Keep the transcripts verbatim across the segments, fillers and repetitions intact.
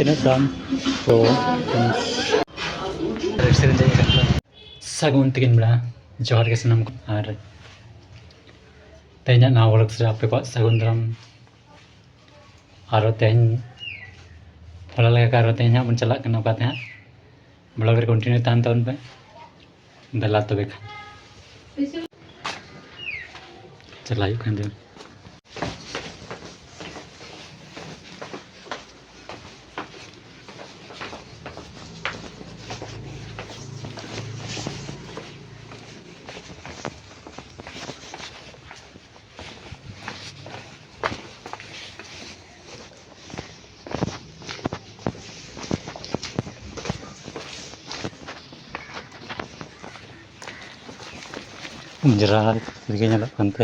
ᱛᱤᱱᱟᱹᱜ ᱫᱟᱢ? ᱛᱚ, ᱥᱟᱹᱜᱩᱱ ᱛᱤᱠᱤᱱ ᱵᱮᱲᱟ, ᱡᱚᱦᱟᱨ ᱜᱮ ᱥᱟᱱᱟᱢ ᱠᱚ᱾ ᱟᱨ ᱛᱮᱦᱮᱧᱟᱜ ᱱᱟᱣᱟ vlog ᱨᱮ ᱟᱯᱮ ᱠᱚᱣᱟᱜ ᱥᱟᱹᱜᱩᱱ ᱫᱟᱨᱟᱢ᱾ ᱟᱨᱚ ᱛᱮᱦᱮᱧ, ᱦᱚᱞᱟ ᱞᱮᱠᱟ ᱜᱮ ᱟᱨᱚ ᱛᱮᱦᱮᱧ ᱦᱟᱸᱜ ᱵᱚᱱ ᱪᱟᱞᱟᱜ ᱠᱟᱱᱟ ᱚᱠᱟ ᱛᱮ ᱦᱟᱸᱜ᱾ Vlog ᱨᱮ continue ᱛᱟᱦᱮᱱ ᱛᱟᱵᱚᱱ ᱯᱮ᱾ ᱫᱮᱞᱟ ᱛᱚᱵᱮ ᱠᱷᱟᱱ᱾ ᱪᱟᱞᱟᱜ ᱦᱩᱭᱩᱜ ᱠᱟᱱ ᱛᱟᱵᱚᱱᱟ᱾ ᱚᱸᱡᱽᱨᱟ ᱨᱮᱜᱮ ᱧᱮᱞᱚᱜ ᱠᱟᱱᱛᱮ᱾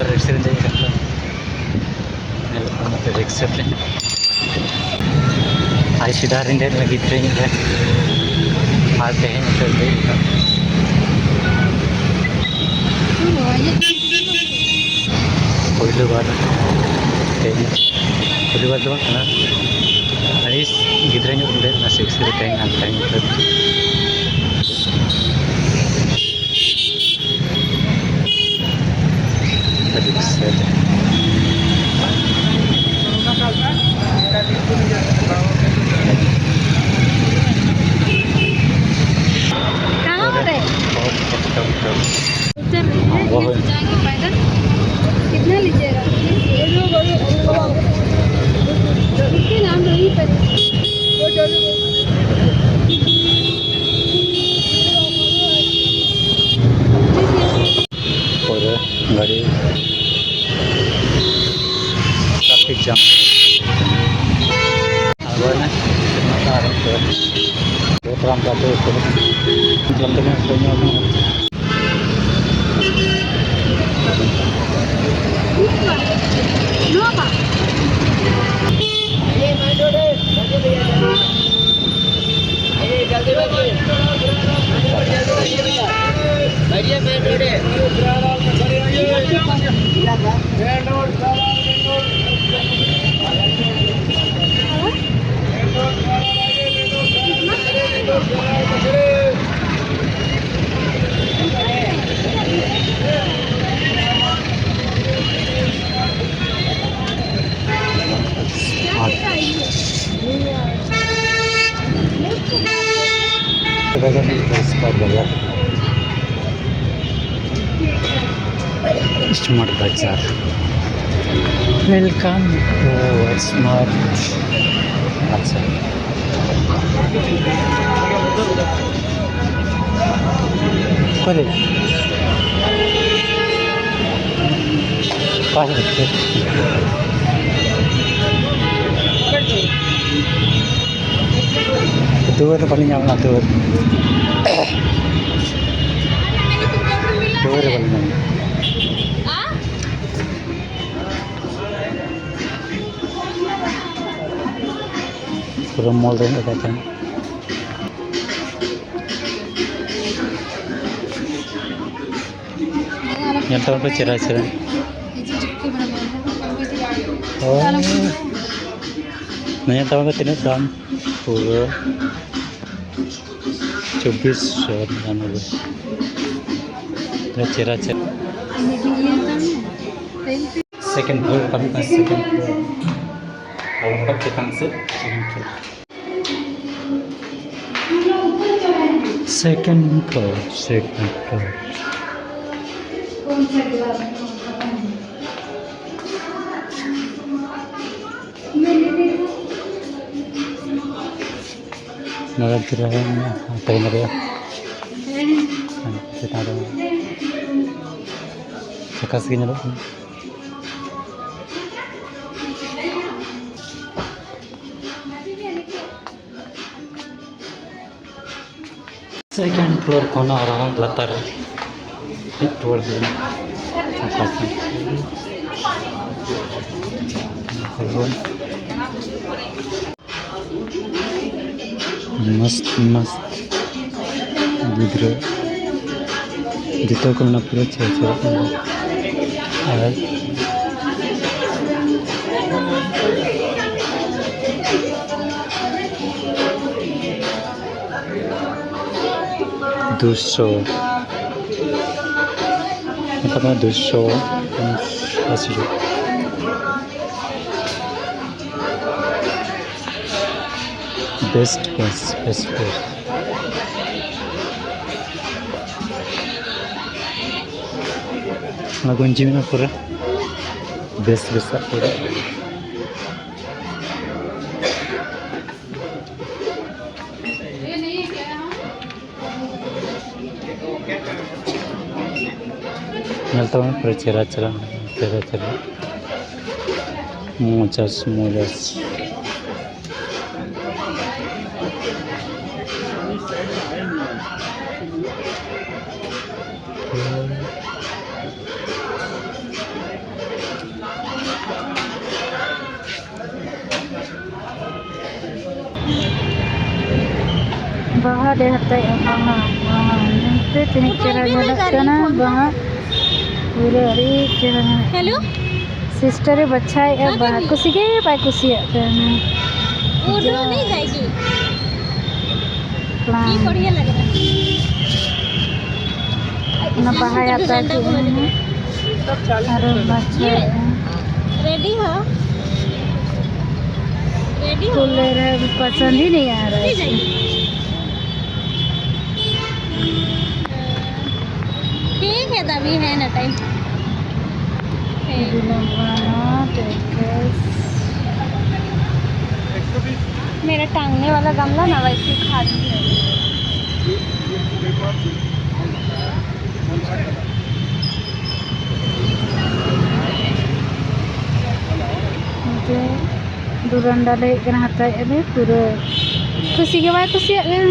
ᱨᱤᱠᱥᱟ ᱨᱮ ᱫᱮᱡ ᱠᱟᱛᱮ ᱧᱮᱞᱚᱜ ᱠᱟᱱᱟ ᱨᱤᱠᱥᱟ ᱛᱮ᱾ ᱟᱭ ᱥᱤᱫᱷᱟ ᱨᱤᱧ ᱫᱮᱡ ᱞᱟᱹᱜᱤᱫ ᱴᱨᱮᱱ ᱨᱮ᱾ ᱟᱨ ᱛᱮᱦᱮᱧ ᱩᱛᱟᱹᱨ ᱫᱮᱡ ᱠᱟᱱᱟ᱾ ᱯᱳᱭᱞᱳ ᱵᱟᱨ ᱛᱮᱦᱮᱧ, ᱯᱳᱭᱞᱳ ᱵᱟᱨ ᱫᱚ ᱵᱟᱝ ᱠᱟᱱᱟ, ᱟᱹᱲᱤᱥ ᱜᱤᱫᱽᱨᱟᱹ ᱧᱚᱜ ᱨᱮ ᱫᱮᱡ ᱞᱮᱱᱟ ᱥᱤᱠᱥ ᱨᱮ ᱛᱮᱦᱮᱧ ᱟᱨ ᱛᱮᱦᱮᱧ ᱩᱛᱟᱹᱨ᱾ ᱟᱹᱰᱤ ᱵᱮᱥ᱾ ᱠᱟᱦᱟᱸ ᱨᱮ? ᱪल रही है, ये से जाएंगे पैदल। कितना लीजिएगा? बिल्कुल, हम यहीं पर। ᱯᱚᱨᱮ ᱜᱟᱹᱰᱤ traffic jam᱾ ᱟᱬᱜᱚᱭᱮᱱᱟ᱾ ᱟᱨ ᱵᱚᱛᱚᱨᱟᱱ ᱠᱟᱛᱮ ᱡᱚᱢ ᱛᱮᱜᱮ ᱠᱚ ᱧᱟᱢᱟ᱾ ᱱᱚᱣᱟ ᱵᱟᱝ᱾ ᱯᱚᱨᱤᱥᱠᱟᱨ ᱵᱟᱡᱟᱨ᱾ Smart Bazaar. Welcome to Smart Bazaar. ᱚᱠᱟᱨᱮ? ᱚᱠᱟᱨᱮ? ᱫᱩᱣᱟᱹᱨ ᱨᱮ ᱵᱟᱹᱞᱤᱧ ᱧᱟᱢ ᱞᱮᱫᱟ, ᱫᱩᱣᱟᱹᱨ᱾ ᱫᱩᱣᱟᱹᱨ ᱨᱮ ᱵᱟᱹᱞᱤᱧ ᱧᱟᱢ ᱞᱮᱫᱟ᱾ ᱯᱩᱨᱟᱹ ᱢᱚᱞ ᱨᱮ ᱦᱮᱡ ᱠᱟᱛᱮ ᱧᱮᱞ ᱛᱟᱵᱚᱱ ᱯᱮ, ᱪᱮᱦᱨᱟ ᱪᱮᱦᱨᱟ᱾ ᱦᱳᱭ᱾ ᱧᱮᱞ ᱛᱟᱵᱚᱱ ᱯᱮ ᱛᱤᱱᱟᱹᱜ ᱫᱟᱢ, ᱯᱩᱨᱟᱹ ᱪᱚᱵᱵᱤᱥ ᱥᱚ ᱱᱤᱨᱟᱱᱚᱵᱵᱳᱭ᱾ ᱪᱮᱦᱨᱟ ᱪᱮᱦᱨᱟ᱾ Second floor ᱠᱟᱹᱢᱤ ᱠᱟᱱᱟ, second floor᱾ ᱟᱵᱚ ᱠᱷᱚᱱ ᱪᱮᱛᱟᱱ ᱥᱮᱫ second floor᱾ Second floor, second floor᱾ ᱱᱚᱰᱮ ᱫᱷᱤᱨᱮ ᱛᱟᱦᱮᱱ ᱨᱮᱭᱟᱜ ᱪᱮᱛᱟᱱ ᱨᱮ ᱡᱷᱟᱠᱟᱥ ᱜᱮ ᱧᱮᱞᱚᱜ ᱠᱟᱱᱟ᱾ Second floor ᱠᱷᱚᱱ ᱟᱨᱦᱚᱸ ᱞᱟᱛᱟᱨ ᱦᱮᱡ ᱨᱩᱣᱟᱹᱲ ᱦᱩᱭᱩᱜᱼᱟ᱾ ᱢᱚᱥᱛ ᱢᱚᱥᱛ ᱜᱤᱫᱽᱨᱟᱹ ᱡᱚᱛᱚ ᱠᱚ ᱢᱮᱱᱟ ᱯᱩᱨᱟᱹ ᱪᱮᱦᱨᱟ ᱪᱮᱦᱨᱟ ᱠᱟᱱᱟ᱾ ᱟᱨ ᱫᱩᱥᱚ, ᱱᱮᱛᱟᱨ ᱢᱟ ᱫᱩᱥᱚ ᱟᱥᱤ᱾ Best, best, best, best. ᱚᱱᱟ ᱜᱚᱸᱡᱤ ᱢᱮᱱᱟᱜᱼᱟ ᱯᱩᱨᱟᱹ ᱵᱮᱥ ᱵᱮᱥᱟᱜ ᱯᱩᱨᱟᱹ᱾ ᱧᱮᱞ ᱛᱟᱵᱚᱱ ᱯᱩᱨᱟᱹ ᱪᱮᱦᱨᱟ ᱪᱮᱦᱨᱟ, ᱪᱮᱦᱨᱟ ᱪᱮᱦᱨᱟ ᱢᱚᱡᱟᱥ ᱢᱚᱡᱟᱥ᱾ ᱵᱟᱦᱟ ᱞᱮ ᱦᱟᱛᱟᱣᱮᱫᱼᱟ, ᱵᱟᱦᱟ, ᱵᱟᱦᱟ᱾ ᱧᱮᱞ ᱯᱮ ᱛᱤᱱᱟᱹᱜ ᱪᱮᱦᱨᱟ ᱧᱮᱞᱚᱜ ᱠᱟᱱᱟ ᱵᱟᱦᱟ, ᱯᱩᱨᱟᱹ ᱟᱹᱰᱤ ᱪᱮᱦᱨᱟ ᱧᱮᱞᱚᱜ ᱠᱟᱱᱟ᱾ ᱦᱮᱞᱳ᱾ ᱥᱤᱥᱴᱟᱨᱮ ᱵᱟᱪᱷᱟᱣᱮᱫᱼᱟ ᱵᱟᱦᱟ, ᱠᱩᱥᱤ ᱜᱮ ᱵᱟᱭ ᱠᱩᱥᱤᱭᱟᱜ ᱠᱟᱱᱟ᱾ वो ड्रो नहीं जाएगी। ये बढ़िया लग रहा है। ᱚᱱᱟ ᱵᱟᱦᱟᱭ ᱦᱟᱛᱟᱣ ᱠᱮᱫᱼᱟ᱾ ᱟᱨ ᱵᱟᱪᱷᱟᱣᱮᱫᱼᱟ। रेडी हो? रेडी हो? बोल रहे हैं, अभी पसंद ही नहीं आ रहा है इसमें। ठीक है, तभी है ना टाइम। ठीक। मेरा टांगने वाला गमला ना वैसे खाली है। ᱱᱚᱛᱮ ᱰᱩᱨᱟᱱᱰᱟ ᱞᱮ ᱦᱮᱡ ᱠᱟᱱᱟ, ᱦᱟᱛᱟᱣᱮᱫᱼᱟ ᱞᱮ, ᱯᱩᱨᱟᱹ ᱠᱩᱥᱤ ᱜᱮ ᱵᱟᱭ ᱠᱩᱥᱤᱭᱟᱜ ᱠᱟᱱᱟ᱾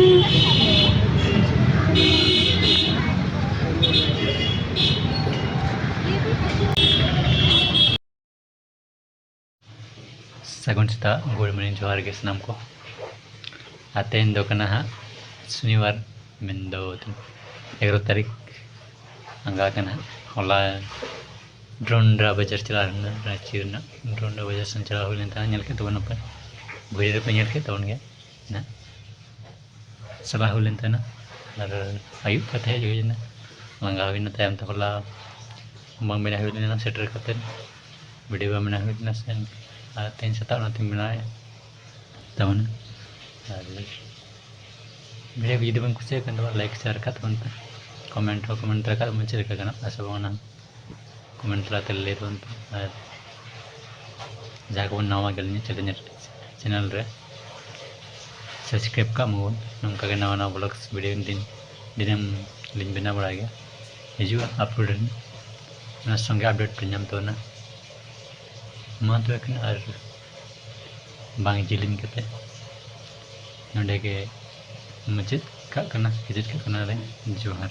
ᱥᱟᱹᱜᱩᱱ ᱥᱮᱛᱟᱜ, good morning, ᱡᱚᱦᱟᱨ ᱜᱮ ᱥᱟᱱᱟᱢ ᱠᱚ᱾ ᱟᱨ ᱛᱮᱦᱮᱧ ᱫᱚ ᱠᱟᱱᱟ ᱦᱟᱸᱜ ᱥᱚᱱᱤᱵᱟᱨ, ᱢᱮᱱᱫᱚ ᱮᱜᱟᱨᱚ ᱛᱟᱹᱨᱤᱠᱷ ᱟᱸᱜᱟ ᱠᱟᱱᱟ᱾ ᱦᱚᱞᱟ ᱰᱨᱚᱱᱰᱟ ᱵᱟᱡᱟᱨ ᱪᱟᱞᱟᱣ ᱞᱮᱱᱟ, ᱨᱟᱺᱪᱤ ᱨᱮᱱᱟᱜ ᱰᱨᱚᱱᱰᱟ ᱵᱟᱡᱟᱨ ᱥᱮᱱ ᱪᱟᱞᱟᱣ ᱦᱩᱭ ᱞᱮᱱ ᱛᱟᱦᱮᱱᱟ, ᱧᱮᱞ ᱠᱮᱫ ᱛᱟᱵᱚᱱ ᱟᱯᱮ, ᱵᱷᱤᱰᱤᱭᱳ ᱨᱮᱯᱮ ᱧᱮᱞ ᱠᱮᱫ ᱛᱟᱵᱚᱱ ᱜᱮᱭᱟ ᱱᱟᱜ᱾ ᱪᱟᱞᱟᱣ ᱦᱩᱭ ᱞᱮᱱ ᱛᱟᱦᱮᱱᱟ ᱟᱨ ᱟᱹᱭᱩᱵ ᱠᱟᱛᱮ ᱦᱮᱡ ᱦᱩᱭ ᱞᱮᱱᱟ, ᱞᱟᱸᱜᱟ ᱦᱩᱭᱱᱟ᱾ ᱛᱟᱭᱚᱢ ᱛᱮ ᱦᱚᱞᱟ ᱵᱟᱝ ᱵᱮᱱᱟᱣ ᱦᱩᱭ ᱞᱮᱱᱟ, ᱥᱮᱴᱮᱨ ᱠᱟᱛᱮ ᱵᱷᱤᱰᱤᱭᱳ ᱵᱟᱝ ᱵᱮᱱᱟᱣ ᱦᱩᱭ ᱞᱮᱱᱟ ᱥᱮ, ᱟᱨ ᱛᱮᱦᱮᱧ ᱥᱮᱛᱟᱜ ᱚᱱᱟᱛᱮᱧ ᱵᱮᱱᱟᱣᱮᱫ ᱛᱟᱵᱚᱱᱟ᱾ ᱟᱨ ᱵᱷᱤᱰᱤᱭᱳ ᱠᱚ ᱡᱩᱫᱤ ᱵᱮᱱ ᱠᱩᱥᱤᱭᱟᱜ ᱠᱷᱟᱱ ᱫᱚ ᱞᱟᱭᱤᱠ ᱥᱮᱭᱟᱨ ᱠᱟᱜ ᱛᱟᱵᱚᱱ ᱯᱮ, ᱠᱚᱢᱮᱱᱴ ᱦᱚᱸ ᱠᱚᱢᱮᱱᱴ ᱨᱟᱠᱟᱵ ᱢᱮ ᱪᱮᱫ ᱞᱮᱠᱟ ᱜᱟᱱᱚᱜᱼᱟ ᱥᱮ ᱵᱟᱝ ᱚᱱᱟ᱾ ᱠᱚᱢᱮᱱᱴ ᱛᱟᱞᱟᱛᱮ ᱞᱟᱹᱭ ᱛᱟᱵᱚᱱ ᱯᱮ᱾ ᱟᱨ ᱡᱟᱦᱟᱸ ᱠᱚᱵᱚᱱ ᱱᱟᱣᱟ ᱜᱮᱭᱟ ᱟᱹᱞᱤᱧᱟᱜ ᱪᱮᱱᱮᱞ ᱨᱮ, ᱥᱟᱵᱥᱠᱨᱟᱭᱤᱵᱽ ᱠᱟᱜ ᱢᱟᱵᱚᱱ᱾ ᱱᱚᱝᱠᱟ ᱜᱮ ᱱᱟᱣᱟ ᱱᱟᱣᱟ ᱵᱞᱚᱜᱥ ᱵᱷᱤᱰᱤᱭᱳ ᱫᱤᱱ ᱫᱤᱱᱟᱹᱢ ᱞᱤᱧ ᱵᱮᱱᱟᱣ ᱵᱟᱲᱟᱭ ᱜᱮᱭᱟ, ᱦᱤᱡᱩᱜᱼᱟ ᱟᱯᱞᱳᱰ ᱨᱮ, ᱚᱱᱟ ᱥᱚᱸᱜᱮ ᱟᱯᱰᱮᱴ ᱯᱮ ᱧᱟᱢ ᱛᱟᱵᱚᱱᱟ᱾ ᱢᱟ ᱛᱚᱵᱮ ᱠᱷᱟᱱ ᱟᱨ ᱵᱟᱝ ᱡᱤᱞᱤᱧ ᱠᱟᱛᱮ ᱱᱚᱰᱮ ᱜᱮ ᱢᱩᱪᱟᱹᱫ ᱠᱟᱜ ᱠᱟᱱᱟ, ᱠᱮᱪᱮᱫ ᱠᱟᱜ ᱠᱟᱱᱟᱞᱮ᱾ ᱡᱚᱦᱟᱨ᱾